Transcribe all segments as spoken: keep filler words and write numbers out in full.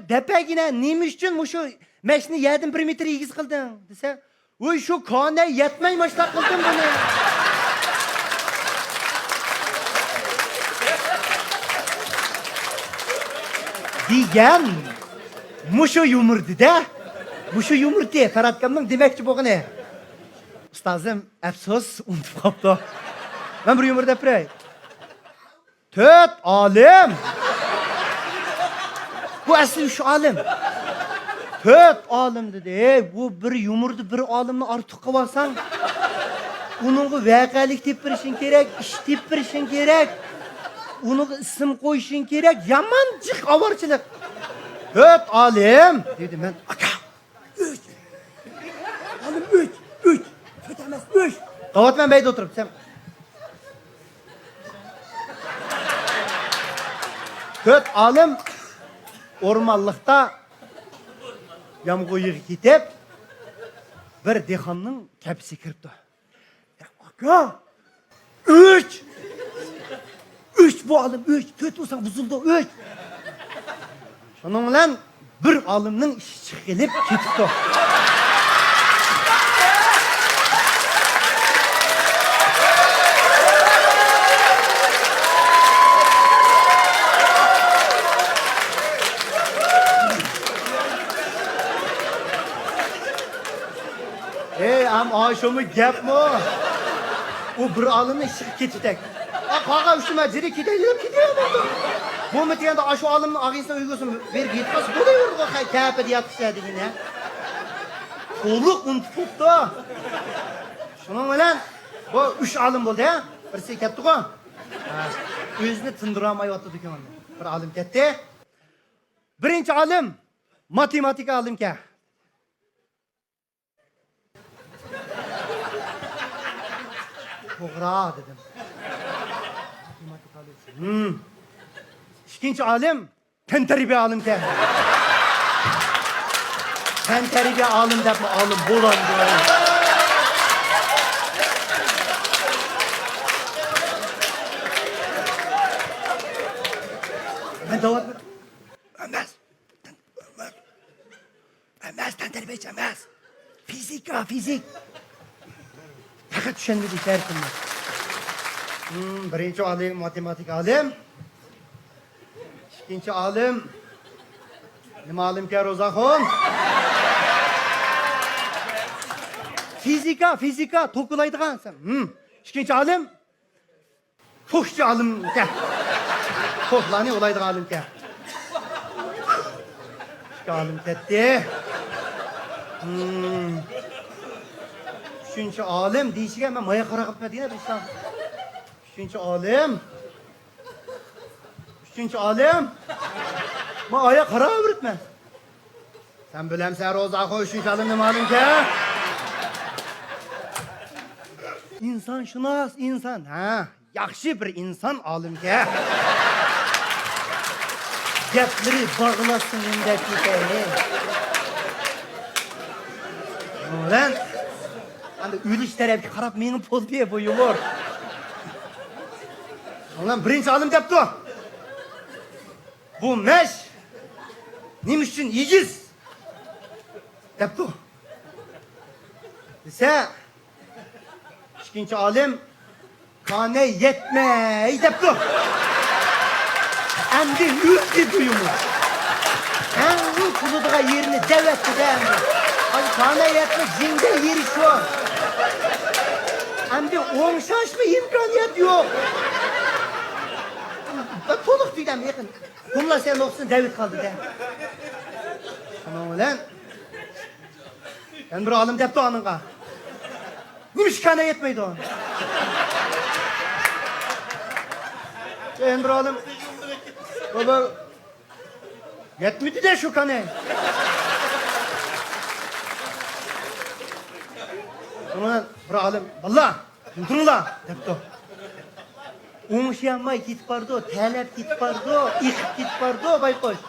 دەپەگىنە نېمە ئۈچۈن مۇشۇ مەشنى يەردىن بىر مېتىر ئېگىز قىلدىڭ؟» دېسە، «ۋوي، شۇ كانە يەتمەي ماشتا قىلدىم بۇنى» دېگەن. مۇشۇ يۇمۇردى-دە. مۇشۇ يۇمۇردى پەرھاتكامنىڭ دېمەكچى بولغىنى. ئۇستازىم، ئەپسۇس، ئۇنتۇپ قاپتۇ. مەن بىر يۇمۇر دەپ بېرەي. تۆت ئالىم. بۇ ئەسلى ئۈچ ئالىم. تۆت ئالىم دېدى. ھەي، بۇ بىر يۇمۇردا بىر ئالىمنى ئارتۇق قىلىۋالساڭ، ئۇنىڭغا ۋەقەلىك تېپىپ بېرىشىڭ كېرەك، ئىش تېپىپ بېرىشىڭ كېرەك، ئۇنىڭغا ئىسىم قويۇشۇڭ كېرەك. يامان جىق ئاۋارىچىلىق. تۆت ئالىم دېدى. مەن، ئاكا، ئۈچ. ئالىم ئۈچ، ئۈچ. تۆت ئەمەس، ئۈچ. قاۋاتمەن بەيدە ئولتۇرۇپ، سەن. تۆت ئالىم ئورمانلىقتا يامغۇر يېغى كېتىپ، بىر دېھقاننىڭ كەپىسىگە كىرىپتۇ. يا ئاكا! ئۈچ! ئۈچ بۇ ئالىم، ئۈچ! تۆت بولساڭ بۇزۇلىدۇ، ئۈچ! شۇنىڭ بىلەن بىر ئالىمنىڭ ئىشى چىقىپ كېتىپتۇ. ئەي، ئەم، ئاشۇمۇ گەپمۇ؟ ئۇ بىر ئالىمنىڭ ئىشىغا كېتىپتەك. ئا، قالغان ئۈچى مەن جىرى كېتەيلى دەپ كېتىۋاتىدۇ. بولمىدى دېگەندە، ئاشۇ ئالىمنىڭ ئاغىنىسىنىڭ ئۆيگە بېرىپ يېتىپ قالسا بولۇۋېرىدىغۇ، قەپىدە ياتقۇچە دېگىنى. تولۇق ئۇنتۇپ قوپتۇ. شۇنىڭ بىلەن بۇ ئۈچ ئالىم بولدى، ھە؟ بىرسى كەتتىغۇ. ھە، ئۆزىنى تىندۇرالمايۋاتىدۇ كۆڭلى. بىر ئالىم كەتتى. بىرىنچى ئالىم ماتېماتىكا ئالىمكەن. توغرا دېدىم. ماتېماتىكا ئالىم. ھىم. ئىككىنچى ئالىم تەنتەربىيە ئالىمكەن. تەنتەربىيە ئالىم دەپمۇ ئالىم بولامدۇ؟ مەن دەۋاتىمەن. ئەمەس. ئەمەس، تەنتەربىيەچى ئەمەس. فىزىكا، فىزىك. پەقەت چۈشەنمىدى دەرسىمنى. ھىم، بىرىنچى ئالىم ماتېماتىكا ئالىم. ئىككىنچى ئالىم نېمە ئالىمكەن، روزاخۇن؟ فىزىكا، فىزىكا، توك ئۇلايدىغان. ھىم. ئىككىنچى ئالىم توكچى ئالىمكەن. توكلارنى ئۇلايدىغان ئالىمكەن. ئىككى ئالىم كەتتى. ھىم. ئۈچىنچى ئالىم دېيىشىگە مەن مايا قاراپ قاپتىمەن دېگەن ئىشلار. ئۈچىنچى ئالىم. ئۈچىنچى ئالىم. مەن ئايا قاراۋېرىپمەن. سەن بىلەمسەن، روزاخۇن، ئۈچىنچى ئالىم نېمە ئالىمكەن؟ ئىنسانشۇناس، ئىنسان. ھە، ياخشى بىر ئىنسان ئالىمكەن. گەپلىرى باغلاشسا مۇندەك كېتەي. بىلەن ئەمدى ئۆلۈش تەرەپكە قاراپ مېڭىپ بولدى بۇ يۇمۇر. ئۇلار بىرىنچى ئالىم دەپتۇ. بۇ مەش نېمە ئۈچۈن ئېگىز؟ دەپتۇ. دېسە، ئىككىنچى ئالىم، كانەي يەتمەي دەپتۇ. ئەمدى ئۆلدى بۇ يۇمۇر. ھەڭ تۇرىدىغان يېرىنى دەۋەتتى-دە ئەمدى. ھازىر كانەي يەتمەي جىڭدە يېرى شۇ. ئەمدى ئوڭشاشمۇ ئىمكانىيەت يوق. بىر تولۇق تۈگدەم يېقىن. قۇملاشچە نۇقتىسىنى دەۋېتىپ قالدى-دە. شۇنىڭ بىلەن يەنە بىر ئالىم دەپتۇ ئانىڭغا. نېمىشقا كانەي يەتمەيدۇ؟ يەنە بىر ئالىم. بابا، يەتمىدى-دە شۇ كانەي. شۇنىڭ بىلەن بىر ئالىم، بالىلار، تۇرۇڭلار، دەپتۇ. ئوڭشىيالماي كېتىپ بارىدۇ، تەرلەپ كېتىپ بارىدۇ، ئېقىپ كېتىپ بارىدۇ، بايقۇش.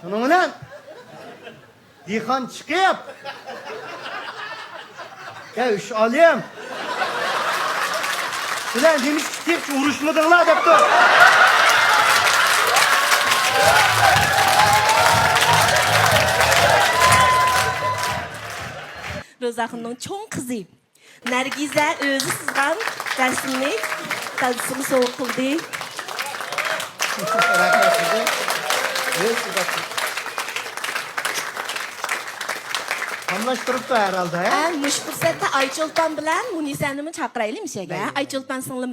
شۇنىڭ بىلەن دېھقان چىقىپ، يا ئۈچ ئالىم، سىلەر نېمىشقا تېخىچە ئۇرۇشمىدىڭلار، دەپتۇ. روزاخۇننىڭ چوڭ قىزى نەرگىزە ئۆزى سىزغان رەسىمنى دادىسىغا سوۋغا قىلدى. رەھمەت سىزگە. ئۆزى سىزغان. قاملاشتۇرۇپتۇ ھەرھالدا، ھە؟ ھە، مۇشۇ پۇرسەتتە ئايچولپان بىلەن مۇنىسەنىمۇ چاقىرايلى مۇشۇ يەرگە. مەيلى. ئايچولپان سىڭلىم.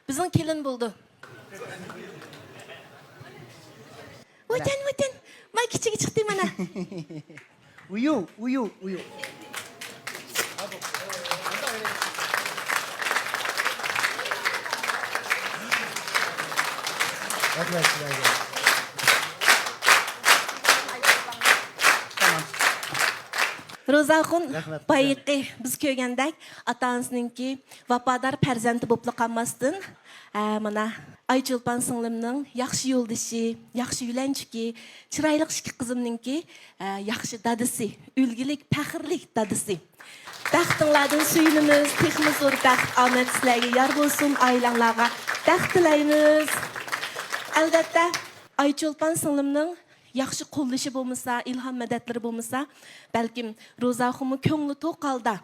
بىزنىڭ كېلىن بولدى. ۋەتەن، ۋەتەن. ماي كىچىكى چىقتى مانا. ئۇيۇ، ئۇيۇ، ئۇيۇ. رەھمەت سىلەرگە. روزاخۇن بايىقى بىز كۆرگەندەك ئاتا-ئانىسىنىڭكى ۋاپادار پەرزەنتى بولۇپلا قالماستىن، ئە، مانا ئايچولپان سىڭلىمنىڭ ياخشى يولدىشى، ياخشى يۆلەنچۈكى، چىرايلىق ئىككى قىزىمنىڭكى، ئە، ياخشى دادىسى، ئۈلگىلىك، پەخىرلىك دادىسى. بەختىڭلاردىن سۆيۈنىمىز، تېخىمۇ زور بەخت، ئامەت سىلەرگە يار بولسۇن، ئائىلەڭلارغا بەخت تىلەيمىز. ئەلۋەتتە، ئايچولپان سىڭلىمنىڭ ياخشى قوللىشى بولمىسا، ئىلھام مەدەتلىرى بولمىسا، بەلكىم روزاخۇنمۇ كۆڭلى توق ھالدا،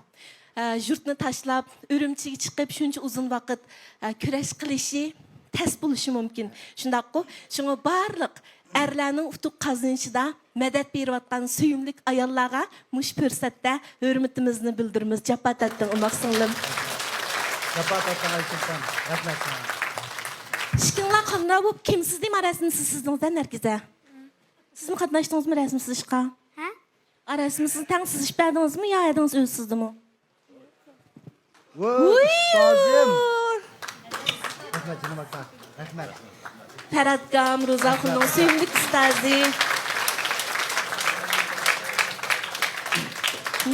ئە، يۇرتنى تاشلاپ، ئۈرۈمچىگە چىقىپ، شۇنچە ئۇزۇن ۋاقىت، ئە، كۈرەش قىلىشى تەس بولۇشى مۇمكىن. شۇنداققۇ؟ شۇڭا بارلىق ئەرلەرنىڭ ئۇتۇق قازىنىشىدا مەدەت بېرىۋاتقان سۆيۈملۈك ئاياللارغا مۇشۇ پۇرسەتتە ھۆرمىتىمىزنى بىلدۈرىمىز. جاپا تارتتىڭ، ئوماق سىڭلىم. جاپا تارتتىڭ، ئايچولپان. رەھمەت ساڭا. ئىككىڭلار قانداق بولۇپ كىم سىزدى؟ ما رەسىمنى سىز سىزدىڭىز-دە، نەرگىزە. سىزمۇ قاتناشتىڭىزمۇ رەسىم سىزىشقا؟ ھە؟ ئا، رەسىمنى سىز تەڭ سىزىشىپ بەردىڭىزمۇ يا ھەدىڭىز ئۆزى سىزدىمۇ؟ ۋوي، ئۇستازىم. رەھمەت، جېنىم ئاكا. رەھمەت. پەرھاتكام، روزاخۇننىڭ سۆيۈملۈك ئۇستازى.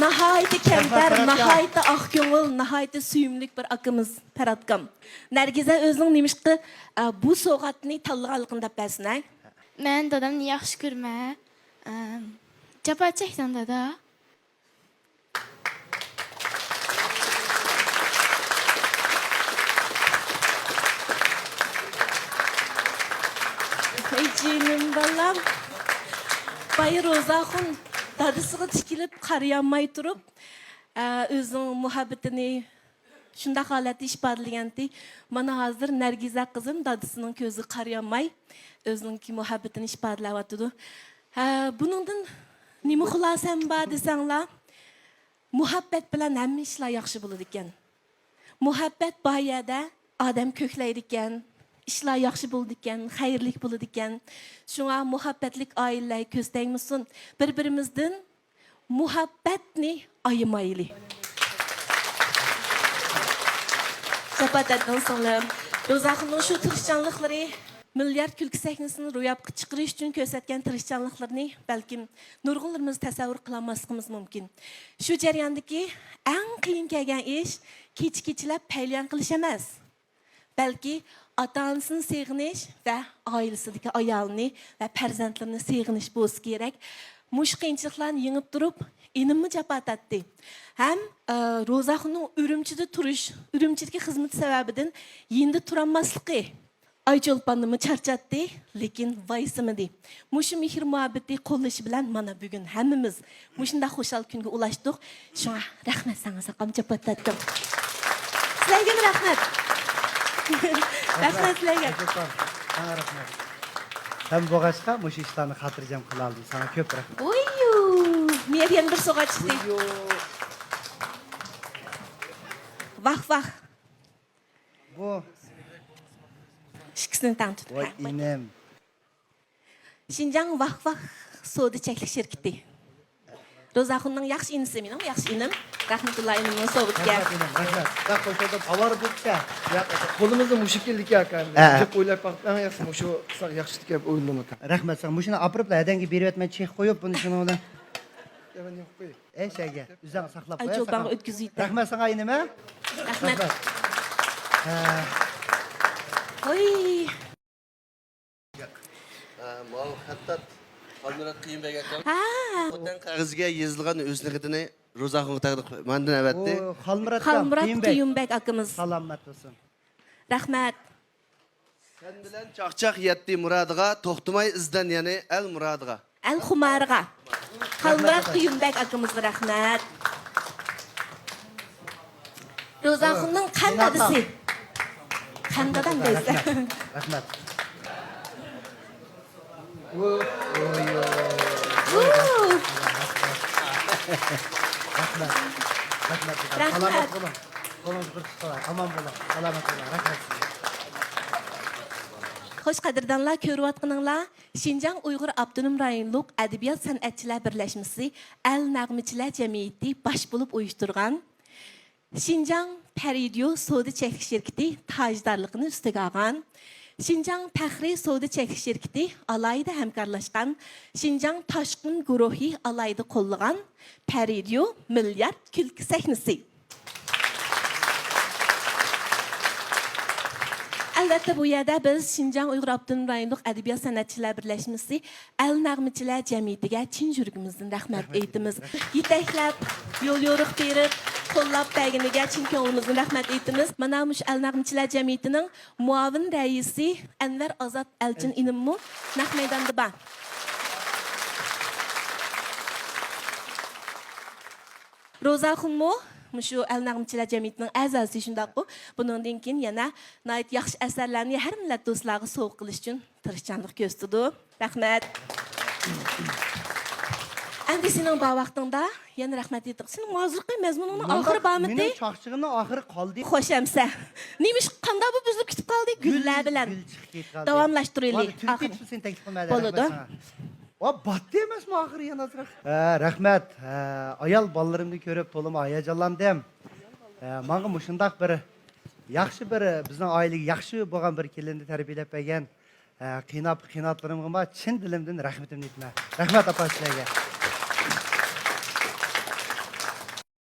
ناھايىتى كەمتەر، ناھايىتى ئاق كۆڭۈل، ناھايىتى سۆيۈملۈك بىر ئاكىمىز پەرھاتكام. نەرگىزە ئۆزىنىڭ نېمىشقا، ئە، بۇ سوۋغاتنى تاللىغانلىقىنى دەپ بەرسۇن، ھە؟ مەن دادامنى ياخشى كۆرىمەن. ئەم، جاپا چەكتىڭ، دادا. ھەي جېنىم بالام. بايا روزاخۇن دادىسىغا تىكىلىپ قارىيالماي تۇرۇپ، ئە، ئۆزىنىڭ مۇھەببىتىنى شۇنداق ھالەتتە ئىپادىلىگەنتى. مانا ھازىر نەرگىزە قىزىم دادىسىنىڭ كۆزىگە قارىيالماي، ئۆزىنىڭكى مۇھەببىتىنى ئىپادىلەۋاتىدۇ. ھە، بۇنىڭدىن نېمە خۇلاسەم بار دېسەڭلار، مۇھەببەت بىلەن ھەممە ئىشلار ياخشى بولىدىكەن. مۇھەببەت بار يەردە ئادەم كۆكلەيدىكەن، ئىشلار ياخشى بولىدىكەن، خەيرلىك بولىدىكەن. شۇڭا مۇھەببەتلىك ئائىلىلەر كۆز تەگمىسۇن. بىر-بىرىمىزدىن مۇھەببەتنى ئايىمايلى. جاپا تارتتىڭ سىڭلىم. روزاخۇننىڭ شۇ تىرىشچانلىقلىرى، مىليارد كۈلكە سەھنىسىنى روياپقا چىقىرىش ئۈچۈن كۆرسەتكەن تىرىشچانلىقلىرىنى بەلكىم نۇرغۇنلىرىمىز تەسەۋۋۇر قىلالماسلىقىمىز مۇمكىن. شۇ جەرياندىكى ئەڭ قىيىن كەلگەن ئىش كېچە-كېچىلەپ پەيلىيان قىلىش ئەمەس. بەلكى ئاتا-ئانىسىنى سېغىنىش ۋە ئائىلىسىدىكى ئايالىنى ۋە پەرزەنتلىرىنى سېغىنىش بولسا كېرەك. مۇشۇ قىيىنچىلىقلارنى يېڭىپ تۇرۇپ، ئىنىممۇ جاپا تارتتى. ھەم، ئە، روزاخۇننىڭ ئۈرۈمچىدە تۇرۇش، ئۈرۈمچىدىكى خىزمىتى سەۋەبىدىن يېنىدا تۇرالماسلىقى ئايچولپاننىمۇ چارچاتتى، لېكىن ۋايسىمىدى. مۇشۇ مېھىر-مۇھەببىتى قوللىشى بىلەن مانا بۈگۈن ھەممىمىز مۇشۇنداق خۇشال كۈنگە ئۇلاشتۇق. شۇڭا رەھمەت ساڭا ساقام چاپاتاتتىم. سىلەرگىمۇ رەھمەت. رەھمەت سىلەرگە. ساڭا رەھمەت. سەن بولغاچقا مۇشۇ ئىشلارنى خاتىرجەم قىلالدىم. ساڭا كۆپ رەھمەت. ۋۇييۇ. مېھىر يەنە بىر سوغا چىقتى. ۋاھ ۋاھ. بۇ. ئىككىسىنى تەڭ تۇتۇپ. ۋاي ئىنىم. شىنجاڭ ۋاھ ۋاھ سودا چەكلىك شىركىتى. روزاخۇننىڭ ياخشى ئىنىسى، مېنىڭ ياخشى ئىنىم. رەھمىتۇللا ئىنىمنىڭ سوۋغىتىكەن. رەھمەت ئىنىم، رەھمەت. بەك خوش بولدۇم. ئاۋارە بولۇپسەن. قولىمىزدا مۇشۇ كېلىدىكەن ئاكا. ئەمدى جىق ئويلاپ باقىپ ئەڭ ياخشىسى مۇشۇ قىلساق ياخشىدىكەن ئويلىدىم ئاكا. رەھمەت ساڭا. مۇشۇنى ئاپىرىپلا ھەدەڭگە بېرىۋەتمەن، چېخ قويۇپ بۇنى شۇنىڭ بىلەن. ئەي سەگە ئۆزۈڭ ساقلاپ قويايسەن. ئۆتكۈزۈۋېتىڭ. رەھمەت ساڭا ئىنىم، ھە؟ رەھمەت. ھە. ھوي. ماۋۇ خەتتات خالمۇرات قېيۇمبەگ ئاكام. ھە. خوتەن قەغىزىگە يېزىلغان ئۆزىنىڭ خېتىنى روزاخۇنغا تەقدىم قىلىمەن. ماندىن ئەۋەتتى. خالمۇرات قېيۇمبەگ ئاكىمىز. سالامەت بولسۇن. رەھمەت. سەن بىلەن چاقچاق يەتتى مۇرادىغا، توختىماي ئىزدەن يەنى ئەل مۇرادىغا. ئەل خۇمارىغا. خالمۇرات قېيۇمبەگ ئاكىمىزغا رەھمەت. روزاخۇننىڭ قەنت دادىسى. قەنت دادام دەيسىلەر. رەھمەت. رەھمەت. رەھمەت. رەھمەت. سالامەت بولۇڭ. قولىڭىزنى بىر تۇتۇڭلار. ئامان بولۇڭ. سالامەت بولۇڭ. رەھمەت سىزگە. خوش، قەدىردانلار، كۆرۈۋاتقىنىڭلار شىنجاڭ ئۇيغۇر ئاپتونوم رايونلۇق ئەدەبىيات سەنئەتچىلەر بىرلەشمىسى ئەل نەغمىچىلەر جەمئىيىتى باش بولۇپ ئۇيۇشتۇرغان شىنجاڭ پەرىدىيو سودا چەكلىك شىركىتى تاجدارلىقىنى ئۈستىگە ئالغان، شىنجاڭ پەخرىي سودا چەكلىك شىركىتى ئالاھىدە ھەمكارلاشقان، شىنجاڭ تاشقۇن گۇرۇھى ئالاھىدە قوللىغان پەرىدىيو مىليارد كۈلكە سەھنىسى. ئەلۋەتتە، بۇ يەردە بىز شىنجاڭ ئۇيغۇر ئاپتونوم رايونلۇق ئەدەبىيات سەنئەتچىلەر بىرلەشمىسى ئەل نەغمىچىلەر جەمئىيىتىگە چىن يۈرىكىمىزدىن رەھمەت ئېيتىمىز. يېتەكلەپ، يول يورۇق بېرىپ، قوللاپ بەرگىنىگە چىن كۆڭلىمىزدىن رەھمەت ئېيتىمىز. مانا مۇشۇ ئەل نەغمىچىلەر جەمئىيىتىنىڭ مۇئاۋىن رەئىسى ئەنۋەر ئازات ئەلچىن ئىنىممۇ نەق مەيداندا بار. روزاخۇنمۇ مۇشۇ ئەل نەغمىچىلەر جەمئىيىتىنىڭ ئەزاسى، شۇنداققۇ؟ بۇنىڭدىن كېيىن يەنە ناھايىتى ياخشى ئەسەرلەرنى ھەر مىللەت دوستلارغا سوۋغا قىلىش ئۈچۈن تىرىشچانلىق كۆرسىتىدۇ. رەھمەت. ئەمدى سېنىڭ بار ۋاقتىڭدا يەنە رەھمەت ئېيتتۇق. سېنىڭ ھازىرقى مەزمۇنۇڭنىڭ ئاخىرى بارمىدى؟ مېنىڭ چاقچىقىمنىڭ ئاخىرى قالدى. خوش ئەمسە. نېمىش، قانداق بولۇپ ئۈزۈلۈپ كېتىپ قالدى؟ گۈللەر بىلەن. گۈل چىقىپ كەتكەلدى. داۋاملاشتۇرۇيلى. ۋاي، تۈركىي ئاخىر. تىل سېنى تەكلىپ قىلمايدۇ. بولىدۇ. رەھمەت ساڭا. ۋا، باتتى ئەمەسمۇ ئاخىرى يەنە ئازراق؟ ھە، رەھمەت. ھە، ئايال بالىلىرىمنى كۆرۈپ تولىمۇ ھاياجانلاندىم. ھە، ماڭا مۇشۇنداق بىر ياخشى بىر، بىزنىڭ ئائىلىگە ياخشى بولغان بىر كېلىننى تەربىيەلەپ بەرگەن، ھە، قىيناپ، قىيناتلىرىمغىمۇ چىن دىلىمدىن رەھمىتىمنى ئېيتىمەن. رەھمەت ئاپا سىلەرگە.